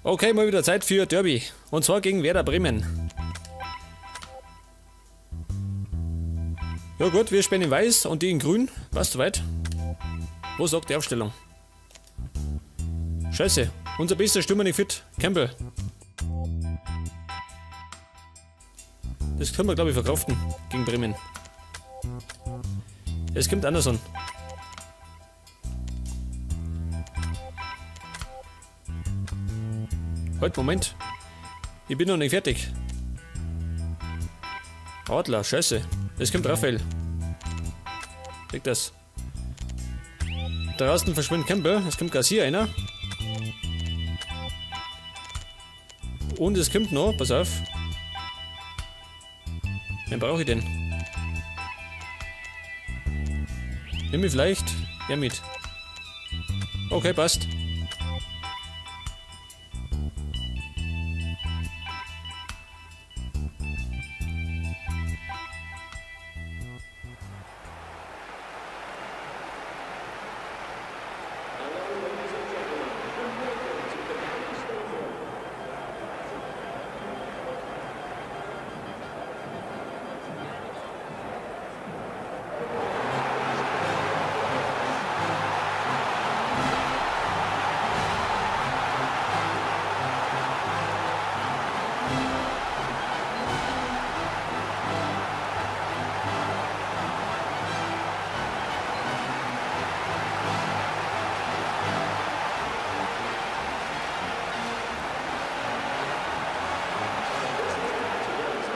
Okay, mal wieder Zeit für Derby. Und zwar gegen Werder Bremen. Ja gut, wir spielen in Weiß und die in Grün. Passt soweit. Wo sagt die Aufstellung? Scheiße, unser bester Stürmer nicht fit. Campbell. Das können wir, glaube ich, verkraften gegen Bremen. Es kommt Anderson. Halt, Moment. Ich bin noch nicht fertig. Adler, scheiße. Es kommt Raphael. Leg das. Draußen verschwindet Campbell. Es kommt Garcia einer. Und es kommt noch, pass auf. Wen brauche ich denn? Nimm mich vielleicht. Ja, mit. Okay, passt.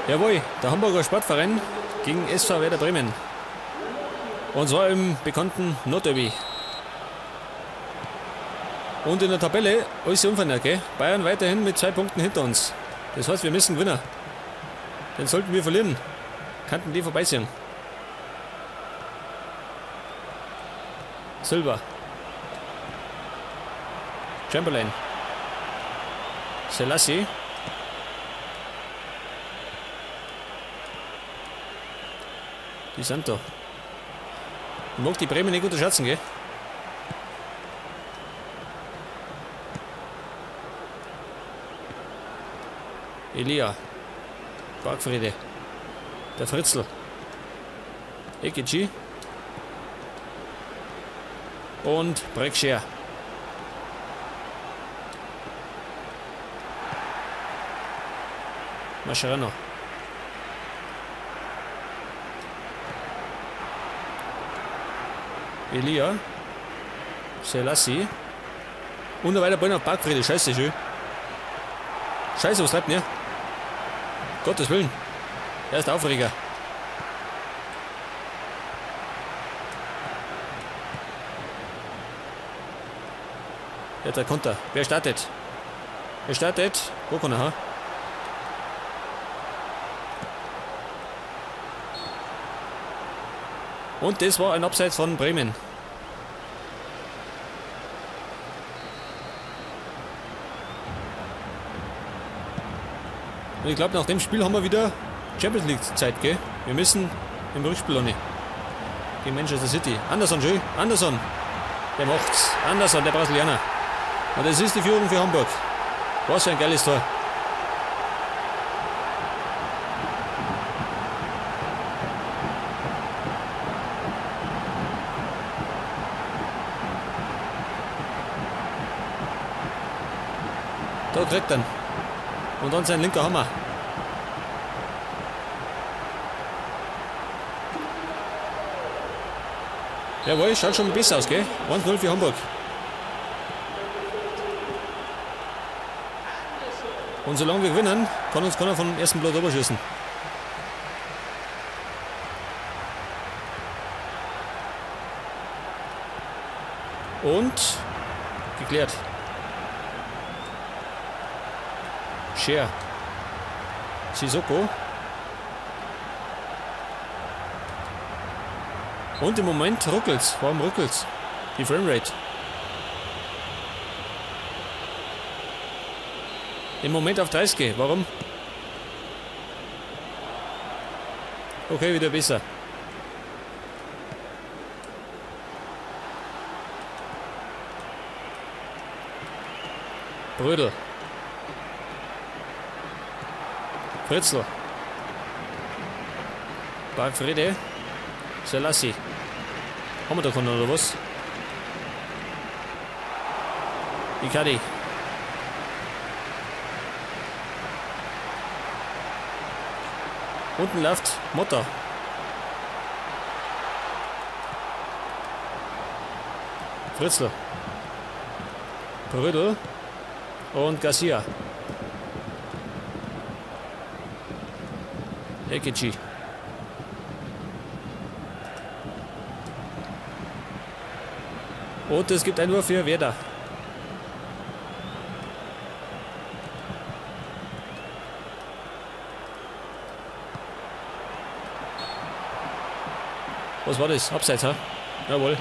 Jawohl, der Hamburger Sportverein gegen SV Werder Bremen. Und zwar im bekannten Nordderby. Und in der Tabelle alles unverändert, gell? Bayern weiterhin mit 2 Punkten hinter uns. Das heißt, wir müssen gewinnen. Den sollten wir verlieren. Könnten die vorbeiziehen. Silva. Chamberlain. Selassie. Die sind da. Ich mag die Bremen nicht unterschätzen, gell? Elia. Bargfrede. Der Fritzl. Ekici. Und Breckscher. Mascherano. Elia. Selassie. Und noch weiter Ball auf Bargfrede. Scheiße, schön. Scheiße, was treibt denn hier? Gottes Willen. Er ist der Aufreger. Ja, der Konter. Wer startet? Wer startet? Gokona, ha? Und das war ein Abseits von Bremen. Und ich glaube, nach dem Spiel haben wir wieder Champions League Zeit, gell? Wir müssen im Rückspiel noch nicht. Gegen Manchester City. Anderson, schön. Anderson. Der macht's. Anderson, der Brasilianer. Und das ist die Führung für Hamburg. Was für ein geiles Tor. Da kriegt er. Und dann sein linker Hammer. Jawohl, schaut schon besser aus, gell? 1-0 für Hamburg. Und solange wir gewinnen, kann uns keiner vom ersten Blatt überschießen. Und geklärt. Scher. Sissoko. Und im Moment ruckelt's. Warum ruckelt's? Die Framerate. Im Moment auf 30. Warum? Okay, wieder besser. Brödel. Fritzl. Bargfrede. Selassie. Haben wir da keinen oder was? Icardi. Unten läuft Motta. Fritzl. Prödl. Und Garcia. Ekici. Und es gibt Einwurf für Werder. Was war das? Abseits, ha? Jawohl.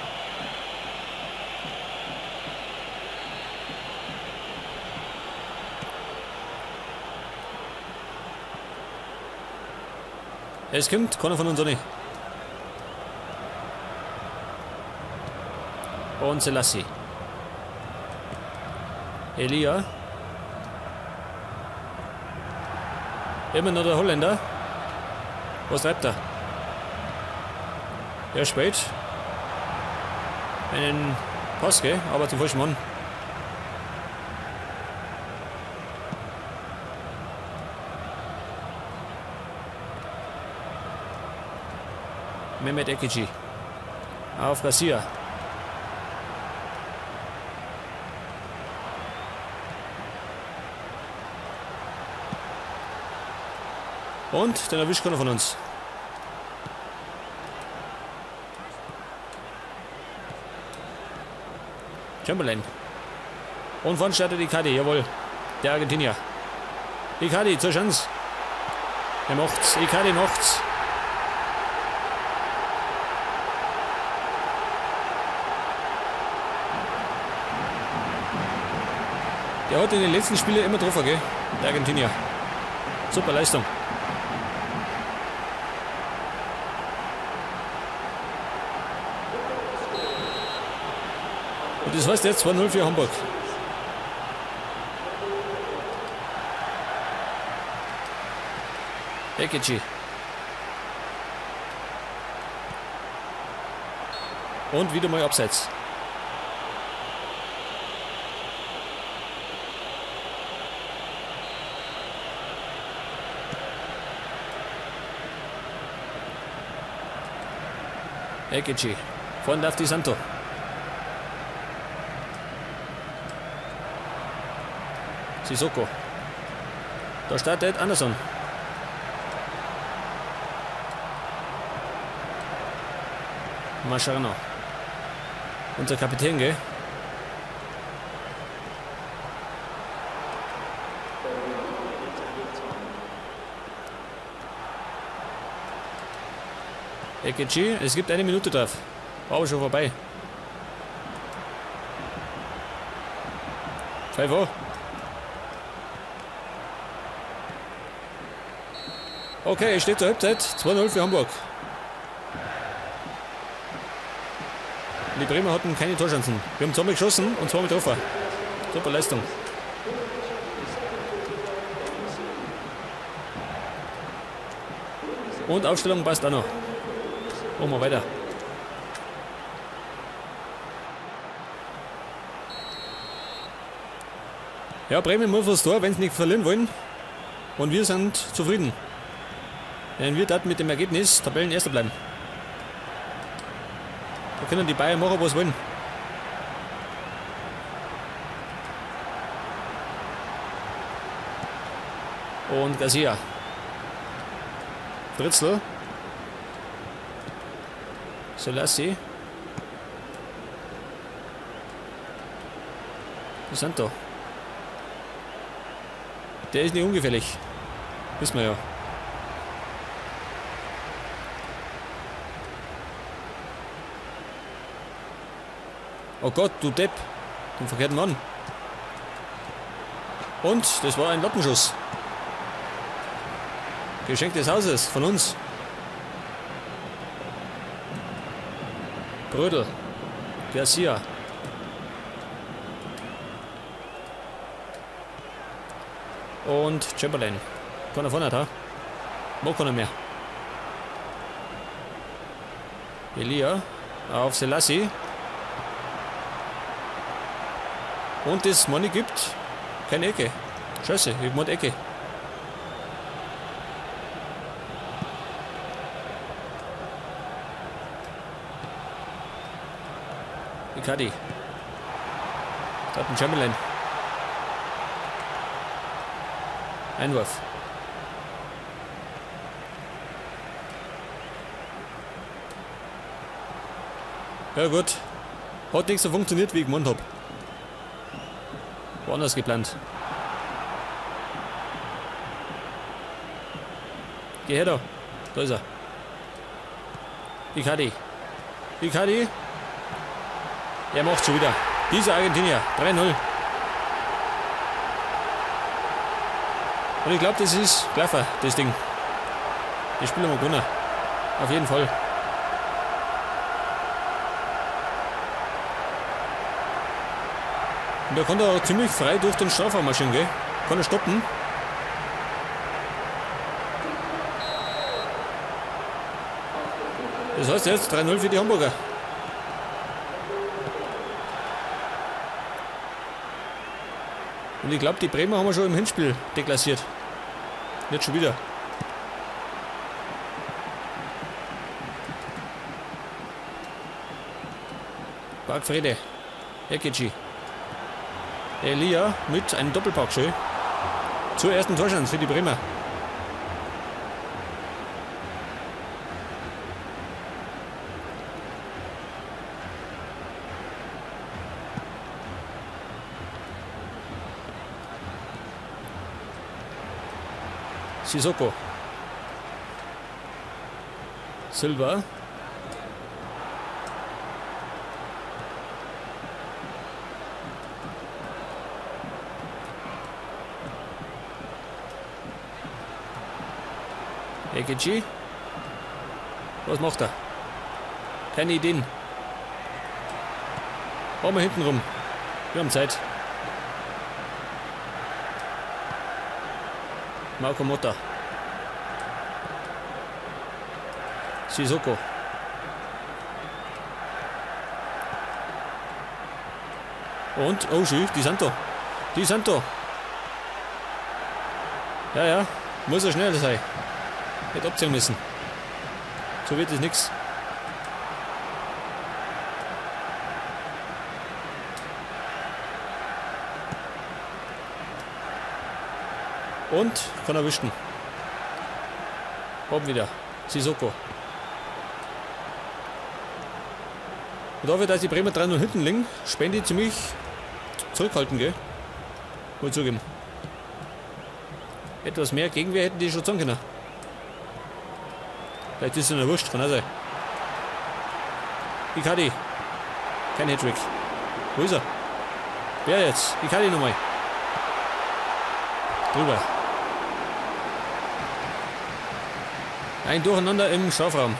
Es kommt keiner von uns auch nicht. Und Selassie. Elia. Immer noch der Holländer. Was treibt er? Er spielt einen Pass, gell? Aber zum falschen Mann. Mehmet Ekici. Auf Garcia. Und den erwischt keiner von uns. Chamberlain. Und von startet Icardi, jawohl. Der Argentinier. Icardi zur Chance. Er macht's. Icardi macht's. Der hat in den letzten Spielen immer getroffen, gell? Der Argentinier. Super Leistung. Und das heißt jetzt 2-0 für Hamburg. Ekici. Und wieder mal abseits. Ekici. Von Lafti Santo. Sissoko. Da startet Anderson. Mascherano. Unser Kapitän, gell? Ekici, es gibt eine Minute drauf. War aber schon vorbei. 5-0. Okay, es steht zur Halbzeit. 2-0 für Hamburg. Die Bremer hatten keine Torchancen. Wir haben zweimal geschossen und zweimal getroffen. Super Leistung. Und Aufstellung passt auch noch. Machen wir weiter. Ja, Bremen muss was Tor, wenn sie nicht verlieren wollen. Und wir sind zufrieden. Denn wir dort mit dem Ergebnis Tabellenerster bleiben. Da können die Bayern machen, was wollen. Und Garcia. Fritzl. Selassie. Santo. Der ist nicht ungefährlich. Wissen wir ja. Oh Gott, du Depp. Den verkehrten Mann. Und das war ein Lattenschuss. Geschenk des Hauses von uns. Brödel. Garcia. Und Chamberlain. Keiner vorne, ha? Mag keiner mehr. Elia auf Selassie. Und das Money gibt keine Ecke. Scheiße, ich mag Ecke. Icardi. Da hat ein Chamberlain. Einwurf. Ja gut. Hat nichts so funktioniert, wie ich gemeint hab. War anders geplant. Geh her da. Da ist er. Icardi. Icardi. Er macht schon wieder. Dieser Argentinier. 3-0. Und ich glaube, das ist Klaffer, das Ding. Das Spiel haben wir gewonnen. Auf jeden Fall. Und da kann er auch ziemlich frei durch den Strafraum marschieren, gell? Kann er stoppen. Das heißt jetzt 3-0 für die Hamburger. Und ich glaube, die Bremer haben wir schon im Hinspiel deklassiert. Nicht schon wieder. Bargfrede. Ekici. Elia mit einem Doppelpack, schön. Zur ersten Torschance für die Bremer. Sissoko. Silva. Ekici. Was macht er? Keine Ideen. Bauen wir hinten rum. Wir haben Zeit. Marco Motta. Sissoko. Und, oh schön, Di Santo. Di Santo. Ja, ja, muss er schneller sein. Hätte abziehen müssen. So wird es nichts. Und kann erwischen. Oben wieder. Sissoko. Und dafür, dass die Bremer 3-0 hinten liegen, Spendi ziemlich zurückhalten, gell? Muss ich zugeben. Etwas mehr Gegenwehr hätten die schon sagen können. Vielleicht ist es ihnen wurscht, kann auch sein. Icardi. Kein Hattrick. Wo ist er? Wer jetzt? Icardi nochmal. Drüber. Ein Durcheinander im Strafraum.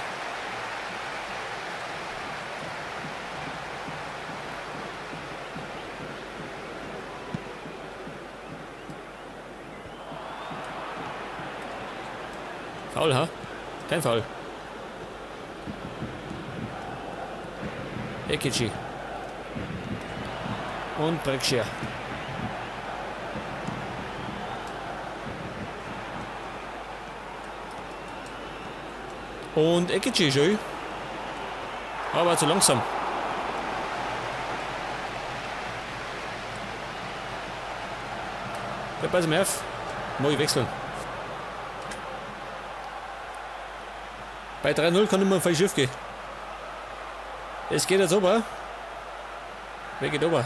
Foul, ha? Kein Foul. Ekici. Und Brekschia. Und Ekici, schön. Aber zu langsam. Ja, pass mal auf. Muss ich wechseln. Bei 3-0 kann immer viel schief gehen. Es geht jetzt ober. Wer geht ober?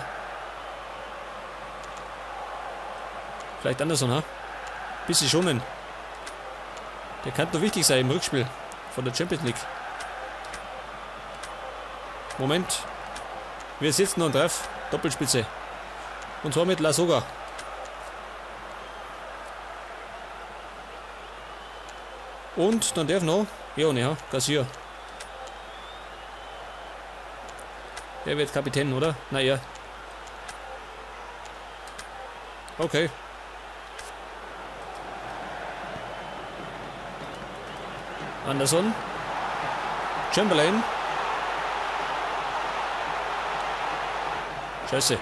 Vielleicht Anderson, ha? Bisschen schonen. Der kann doch wichtig sein im Rückspiel von der Champions League. Moment. Wir sitzen noch drauf. Doppelspitze. Und zwar mit Lasogga. Und dann darf noch. Ja, ne, Garcia. Der wird Kapitän, oder? Naja. Okay. Anderson. Chamberlain. Scheiße.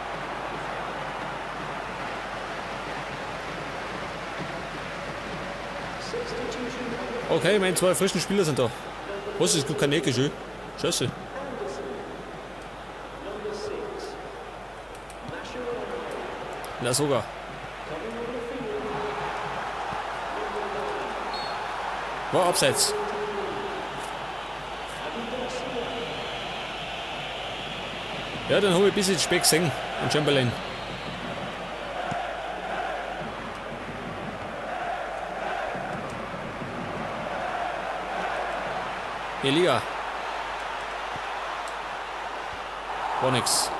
Okay, meine zwei frischen Spieler sind da. Was ist gut, keine Ecke, schön. Scheiße. Na sogar. War abseits. Ja, dann habe ich ein bisschen spät gesehen an Chamberlain. Elia. War nix.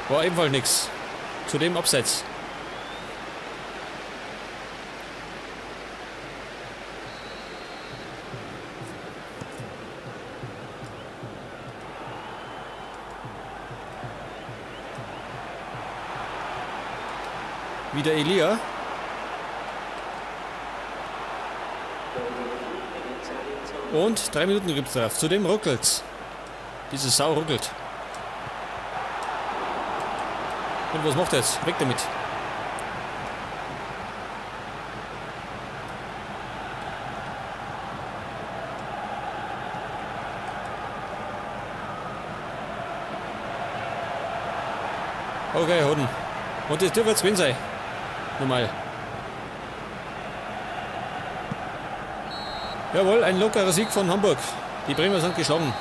War ebenfalls nix. Zudem abseits. Wieder Elia. Und 3 Minuten gibt's drauf. Zudem ruckelt's. Diese Sau ruckelt. Und was macht er jetzt? Weg damit. Okay, Hoden. Und das dürfte jetzt gewesen sein. Nochmal. Jawohl, ein lockerer Sieg von Hamburg. Die Bremer sind geschlagen.